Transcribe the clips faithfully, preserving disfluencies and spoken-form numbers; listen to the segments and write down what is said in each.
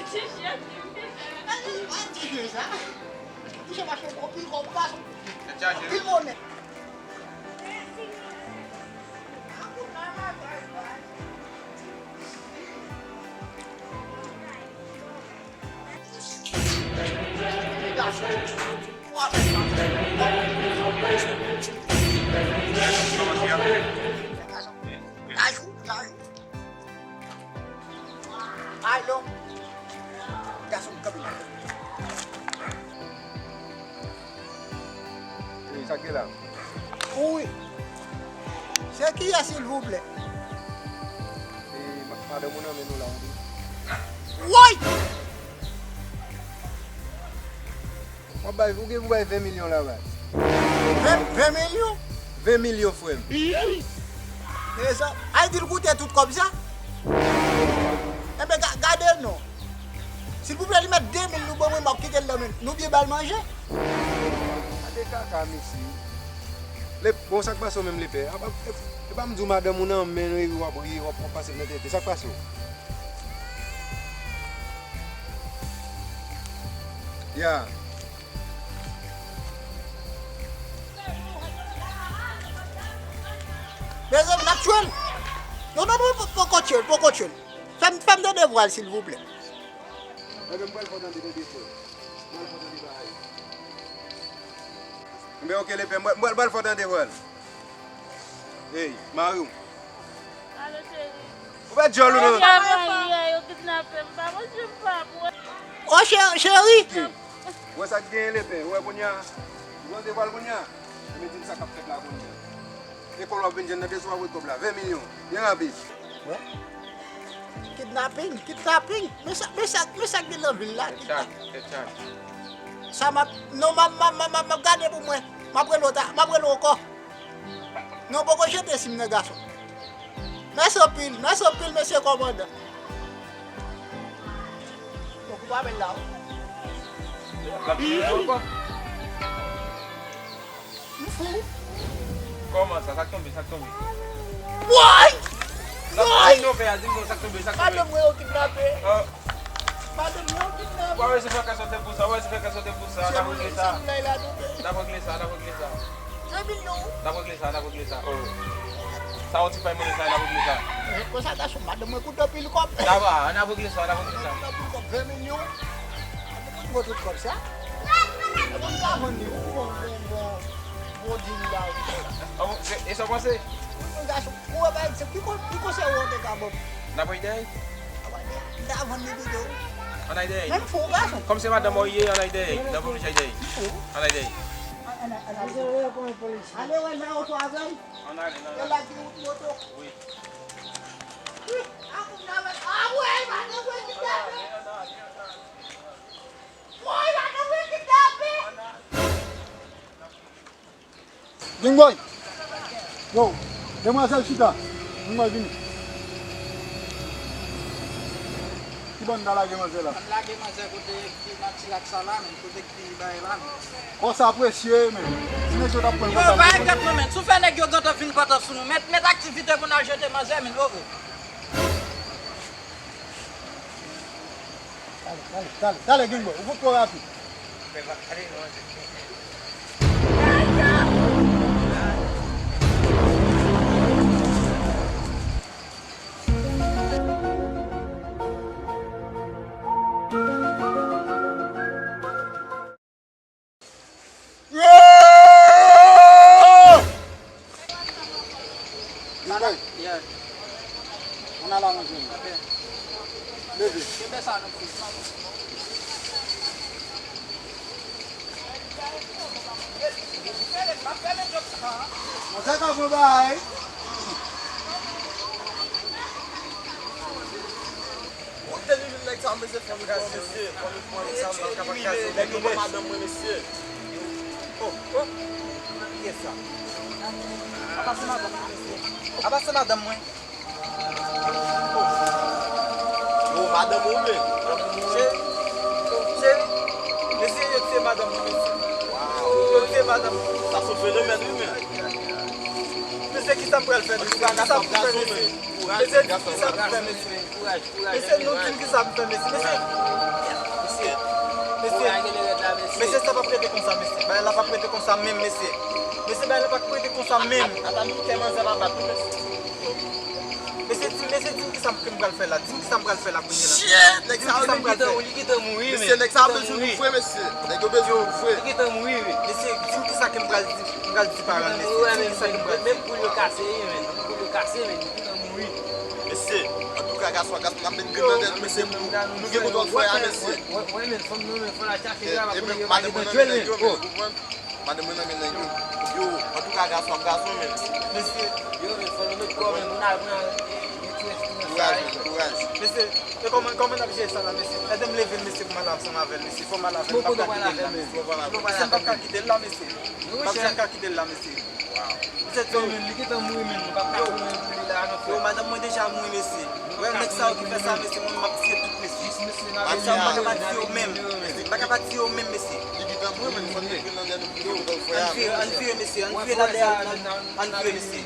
Ti jè sa. Ti jè mache anpil kòb gason. Anpil monnen. Ay, long. Gason kanpe. Wi, sa k gen la? Wi. Se kiyès, silvouplè? Se ma-, madanm ou nan men nou la, wi. Woy! W ap bay, ou gen pou bay ven milyon la, baz. Ven, ven milyon? Ven milyon, frè m. Mezanmi, ay di l koute tout kòb sa? Enben, ga-, gade l non. Silvouplè, li mèt de mil nou ban mwen, m ap kite l nan men nou. Nou byen ba l manje. Gade kaka, mesye. Le, bon, sa k pase w menm, lepè? A, e, e pa m di w madanm ou nan men nou, epi w ap ri, w ap, w ap pase m nan tete. Sa k pase w? Ya. Mezanmi, n ap tchwe l. Non, non, non, poko tchwe l, poko tchwe l. Fè m, fè m tande vwa l, silvouplè. Enben, m pral fè w tande, tande, frè. M pral fè w tande bagay. Enben, oke, lepè, m pral, m pral fè w tande vwa l. Ey, mari w. Alo, cheri. Ou pa djòl ou non? Papa, yo kidnape m, papa, je m pa pran. O, che-, cheri. Ou wè sa k genyen, lepè? Ou wè kounye a? Ou wè vwa l kounye a? Enben, di m sa k ap fèt la kounye a. Lekòl w ap vin jwenn nan, depi w ap wè kòb la, ven milyon. Byen rapid. Wè. Kidnaping, kidnaping. Men sa, men sa, men sa k gen nan vil la. Tèt chaje, tèt chaje. Sa m ap, non, m ap, m ap, m ap, m ap gade pou mwen. M ap rele w ta, m ap rele w ankò. Non, poko jete si m nan gason. Mèsi anpil, mèsi anpil, mesye kòmandan. Bon, kou pa bèl la, wi. L ap vin ankò. M fou. Kòman sa? Sa k tonbe? Sa k tonbe? Woy! Sa k tonbe? Di m non, fè a, di m non, sa k tonbe? Sa k tonbe? Madanm mwen yo kidnape. Ah. Madanm mwen yo kidnape. Ou pa wè se frè ka sòti pou sa, ou pa wè se frè ka sòti pou sa, n ap regle sa. N ap regle sa, n ap regle sa. N ap regle sa, n ap regle sa. Oh. Sa yon ti pay monnen sa, n ap regle sa. Eh, konsa gason, madanm mwen koute anpil kòb. Sa va, n ap regle sa, n ap regle sa. Koute anpil kòb, ven milyon. Mwen tout kòb sa. Mwen ka vann li pou bon, bon, bon, bon dil la, wi. Ah bon, e, e sa w panse? Wi, mwen gason, ou wè pa, se pi kon, pi konsèy ou te ka ban m. N ap rete? N ap rete. M ta vann li pito. Ann al dèyè. Men m fou, gason. Kòm se madanm ou ye, ann al dèyè. N ap oblije al dèyè. M fou. Ann al dèyè. Ann, ann, ann, ann. Ale wè nan oto avè m. Ann ale, ann ale. E la ki wout moto. Wi. Wi, a moun nan wè. A, wi, madanm mwen kidnape. Woy, madanm mwen kidnape! Gengboy! Yo, demwazèl chita. Gengboy, vini. Ki bò n ta lage manzè la? Ann lage manzè kote ki nan ti lak sa la, men kote ki bay la, men. Kò sa presye, men. Si nèg yo t ap pran kò sa, yo bay gèt nou, men. Si w fè nèg yo gentan vin pantan sou nou, met, met aktivite pou n al jete manzè, men. Oh, oh. Talè, talè, talè, talè, Gengboy, ou fout twò rapid. Yo! Gengboy. Yeah. Ann al manje. Ok. Leve. Kenbe sa, nou. Manzè ka pran bagay. Kote li vin nèg sa, mesye, fò nou pran, mesye, fò nou pran, mesye, nèg yo pran madanm mwen, mesye. Oh, oh. Kiyès sa? Apa se madanm mwen, mesye. Apa se madanm mwen. Oh. Oh, madanm ou, men. Cheri. Cheri. Mesye, yo tiye madanm mwen, mesye. Wow. Yo tiye madanm mwen. Sa se yon fenomèn, wi, men. Mesye, kisa m pral fè, mesye? Kisa m pral fè, mesye? Mesye, kisa m fè, mesye? Mesye, nou di m kisa m fè, mesye. Mesye, Mesye, sa p ap rete konsa, mesye. Bagay la p ap rete konsa menm, mesye. Mesye, bagay la p ap rete konsa menm. Ata, ata, ata, kè manzè pa bat, wi, mesye. Mesye, di, mesye, di m kisa m, ke m pral fè la. Di m kisa m pral fè la kounye la. Shit, nèg sa yo gentan, li gentan mouri, mesye, nèg sa yo bezwen nou vre, mesye. Nèg yo bezwen nou vre. Li gentan mouri, wi. Mesye, di m kisa ke m pral di, m pral di paran l, mesye. Di m kisa ke m pral di. Menm poul yo kase, wi, men. Poul yo kase, men. Li gentan mouri. Mesye, antouka, gason ak gason, n ap met grenn nan tèt nou, mesye, pou nou gen kontwòl fwaya, mesye. Wè, wè, men fanm nan, men fanm nan chache travay, kote yo pa gentan jwenn, men. Madanm mwen nan men nèg yo. Yo, antouka, gason ak gason, men. Mesye. Yo, men fò nou met kò, men, pou n al pran, e, e, ti espiriyans sa, kouraj, men, kouraj. Mesye, e kòman, kòman n ap jere sa la, mesye? Ede m leve l, mesye, pou m al ansanm avè l, mesye. Fò m al avè l, m p ap ka kite l la, mesye. Mesye, m p ap janm ka kite l la, mesye. Mesye, ti men, li gentan mouri, men, nou p ap ka pran pou li la, non, frè. Yo, madanm mwen deja mouri, mesye. Wè, nèg sa yo ki fè sa, mesye, mwen, m ap tiye tout, mesye. Nèg sa yo, m pa ka pa tiye yo menm. M pa ka pa tiye yo menm, mesye. Li gentan mouri, men fò n met grenn nan tèt nou pou nou gen kontwòl fwaya. Ann vire, ann vire, mesye. Ann vire la dèyè, ann, ann vire, mesye.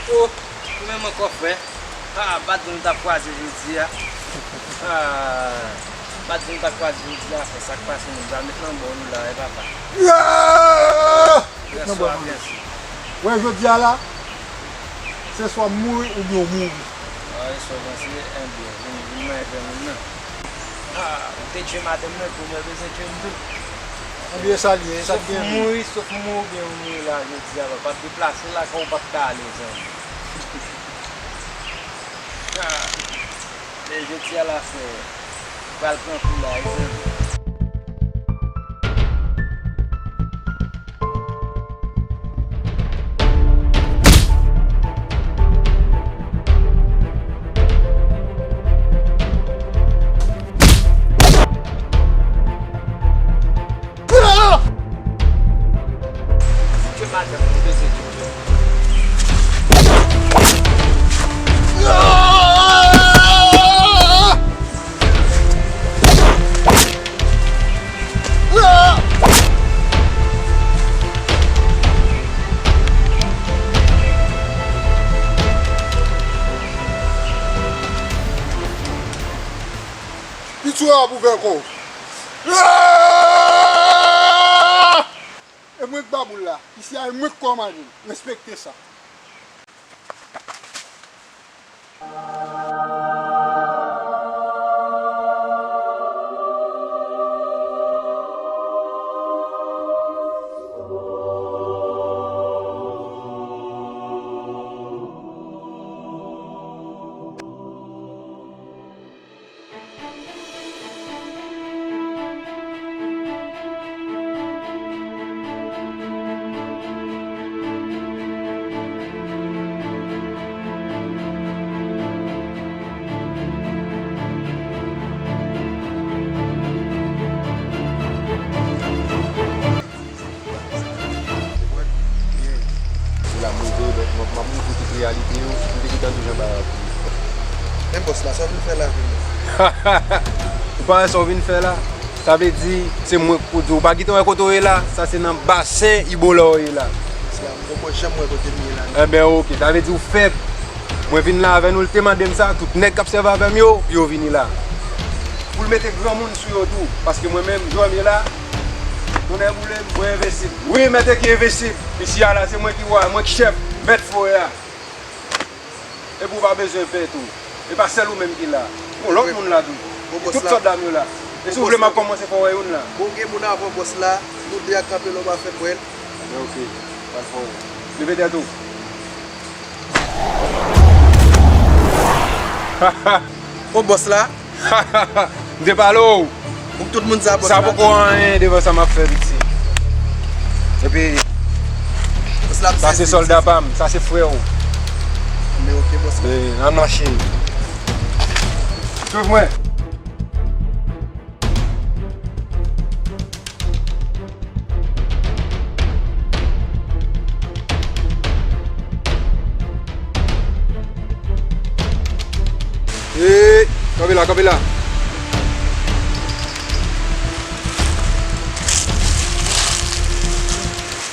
O, ou menm ankò, frè? A, bat nou t ap kwaze jodi a. A, bat nou t ap kwaze jodi a, frè. Sa k pase, nou pral met nan bò nou la, wi, papa. Wè, jodi a la, se swa m mouri oubyen w mouri. A, e sa w panse, enben, vin, vin manyen frè moun nan. A, ou te tchwe madanm mwen, kounye a w bezwen tchwe m tou. Ebyen, sa l ye, sa k gen? Sof mouri, sof mouri oubyen ou mouri la jodi a, papa, deplase lakay ou, ou p ap ka ale, zanmi. A, men jodi a la, frè, pral pran kou la, wi, zanmi. Piti w ap ouvè kò w. E mwen Moun la, isi a e mwen k kòmande l. Respekte sa. Se la m rive, donk, m ap, m ap montre w tout reyalite yo. M te gentan di jan bagay ap ye. Men bòs la, sa w vin fè la, menm? Ou pa wè sa w vin fè la? Sa vle di, se mwen k pou di w. Ou pa gentan wè kote w ye la? Sa se nan basen Ibola w ye la. Bòs la, m poko janm wè kote m ye la, non. Enben, oke. Sa vle di w fèb. Mwen vin la avè nou, l te mande m sa, tout nèg k ap sèvi avè m yo, yo vini la. Pou l mete granmoun sou yo tou, paske mwen menm, jan m ye la, tonnè boule m, mwen envensib. Wi, mèt ki envensib. Isi a la, se mwen ki wa, mwen ki chèf, mèt forè a. Epi w pa bezwen pè tou. E pa sèl ou menm ki la. Gon lòt moun la tou. Tout sòlda m yo la. E si w vle, m ap kòmanse fè w wè youn la. Bon, gen moun avè w, bòs la. Nou de a kanpe la, w pa fè m wè l. Enben, oke. Pa fè w. Leve tèt ou. Bon, bòs la. M te pale w. Pou tout moun sa, bòs la. Sa poko anyen devan sa m ap fè, piti. Epi, sa se sòlda pa m, sa se frè w. Men oke, bòs la. Ann mache. Swiv mwen. Hey, kanpe la, kanpe la.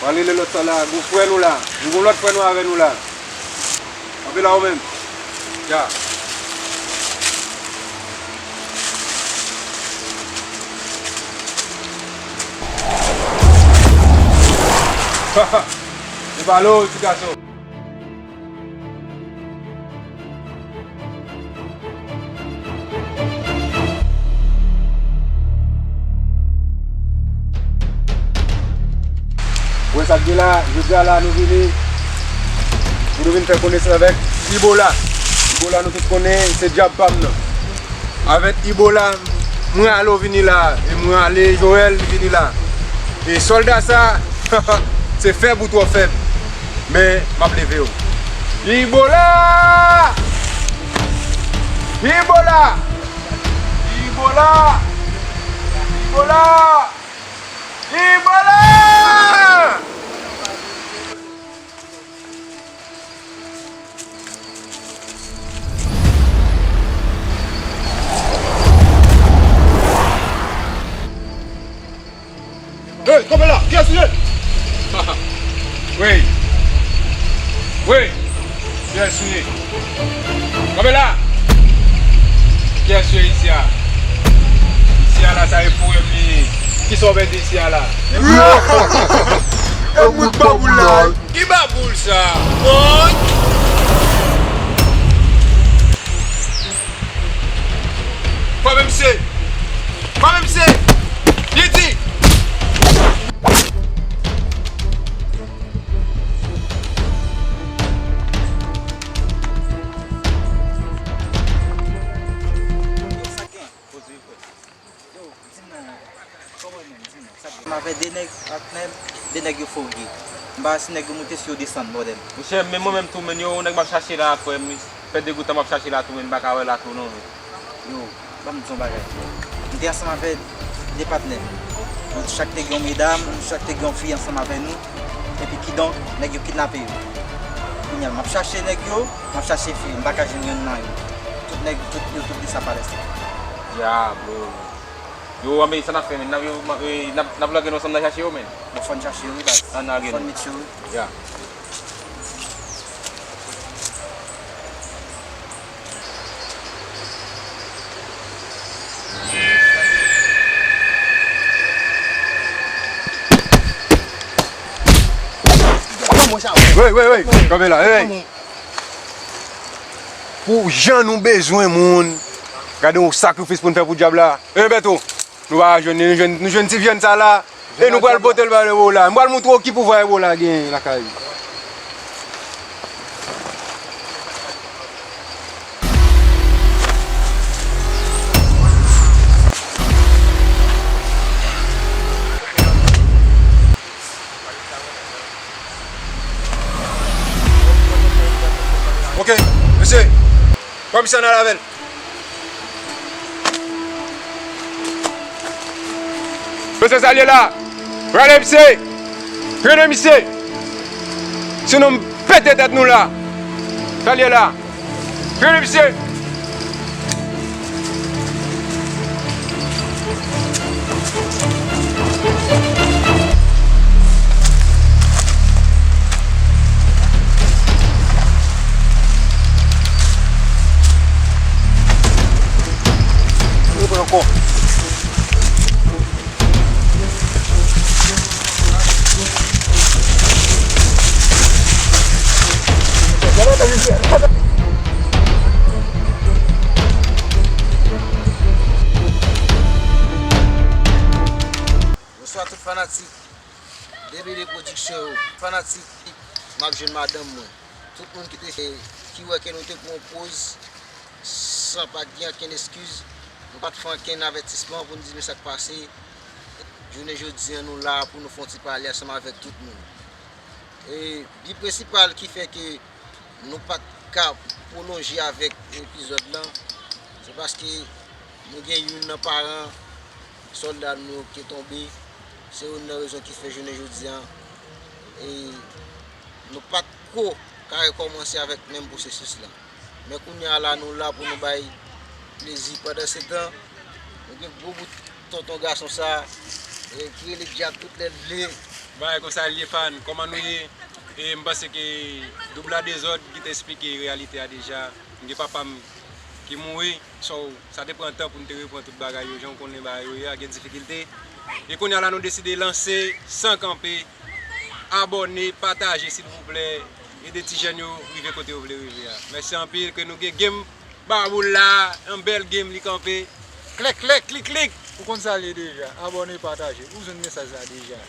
Pral rele lòt sa la, gon frè nou la. Nou gon lòt frè nou avè nou la. Kanpe la ou menm. Ya. Se pa lò, ti gason. Wè sa k gen la, jodi a la nou vini pou nou vin fè konesans avèk Ibola. Ibola nou tout konnen se dyab pa m nan. Avèk Ibola, mwen ale w vini la, e mwen ale Joel vini la. E sòlda sa, se fèb ou twò fèb. Men, m ap leve w. Ibola! Ibola! Ibola! Ibola! Ibola! Hey, kanpe la! Kiyès ou ye? Wi! Wi! Kiyès ou ye? Kanpe la! Kiyès ou ye isi a? Isi a la, sa e foure m li ye. Kisa w vle di isi a la? E mwen k ba boul la. Ki ba boul sa? Woy! Frape misye! Frape misye! Li di! Yo, sa gen? Poze, frè. Yo, di m non, kòman menm, di m non, sa k gen? M avè de nèg ak nèg, de nèg yo fòge. M pa wè si nèg yo moute, si yo desann, bòdèl. Monchè, men mwen menm tou, men yo, nèg m ap chache la, frè m, fè de goutan m ap chache la tou, men m pa ka wè la tou non, men. Yo, ban m di yon bagay. M te ansanm avè de patnè m. Nou chak te gen yon medam, nou chak te gen yon fi ansanm avè nou. Epi kidonk, nèg yo kidnape yo. Kounye a, m ap chache nèg yo, m ap chache fi yo, m pa ka jwenn yonn nan yo. Tout nèg, tout, yo tout disparèt. Dyablo. Yo, anben, sa n ap fè, men? N ap, yo, n ap, n ap lage nou ansanm nan chache yo, men. Bon, fò n chache yo, wi, baz. Ann lage nou. Fò n met yo, wi. Ya. Wey, wey, wey, kanpe la, wey. Pou jan nou bezwen moun, gade yon sakrifis pou n fè pou dyab la. Ey, Bèto, nou pa jwenn li, nou jwenn, nou jwenn ti vyann sa la. E nou pral pote l ba Ebola. M pral montre w ki pouvwa Ebola genyen lakay li. Ok, mesye. Pran misye ann al avè l. Mesye, sa l ye la? Rele misye! Rele misye! Sinon m pete tèt nou la! Sa l ye la? Rele misye! Reprann ankò. Bonswa tout fanatik D B D Production yo, fanatik, m ap jwenn madanm mwen. Tout moun ki te, ki wè ke nou te pran yon poz san pa t gen okenn eskiz, nou pa t fè okenn avètisman pou n di nou sa k pase. Jounen jodi a, nou la pou nou fè yon ti pale ansanm avèk tout moun. E bi prensipal ki fè ke nou pa t ka pwolonje avèk epizòd lan, se paske nou gen youn nan paran sòlda nou yo ki tonbe. Se youn nan rezon ki fè jounen jodi a, e nou pa t ko ka rekòmanse avèk menm pwosesis lan. Men kounye a la, nou la pou nou bay plezi. Pandansetan, nou gen gwo bout tonton gason sa, e, ki rele dyab tout lè l vle. Bagay konsa l ye, fan. Kòman nou ye? E m panse ke Doub la Dezòd ki te esplike reyalite a deja. M gen papa m ki mouri. So, sa te pran tan pou n te reprann tout bagay yo, jan w konnen bagay yo ye a, gen difikilte. E kounye a la, nou deside lanse san kanpe. Abòne, pataje, silvouplè. Ede ti jèn yo rive kote yo vle rive a. Mèsi anpil, ke nou gen game Baboul la, yon bèl game li kanpe. Klèk, klèk, klik, klik. Ou konn sa l ye deja. Abòne, pataje. Ou jwenn mesaj la deja.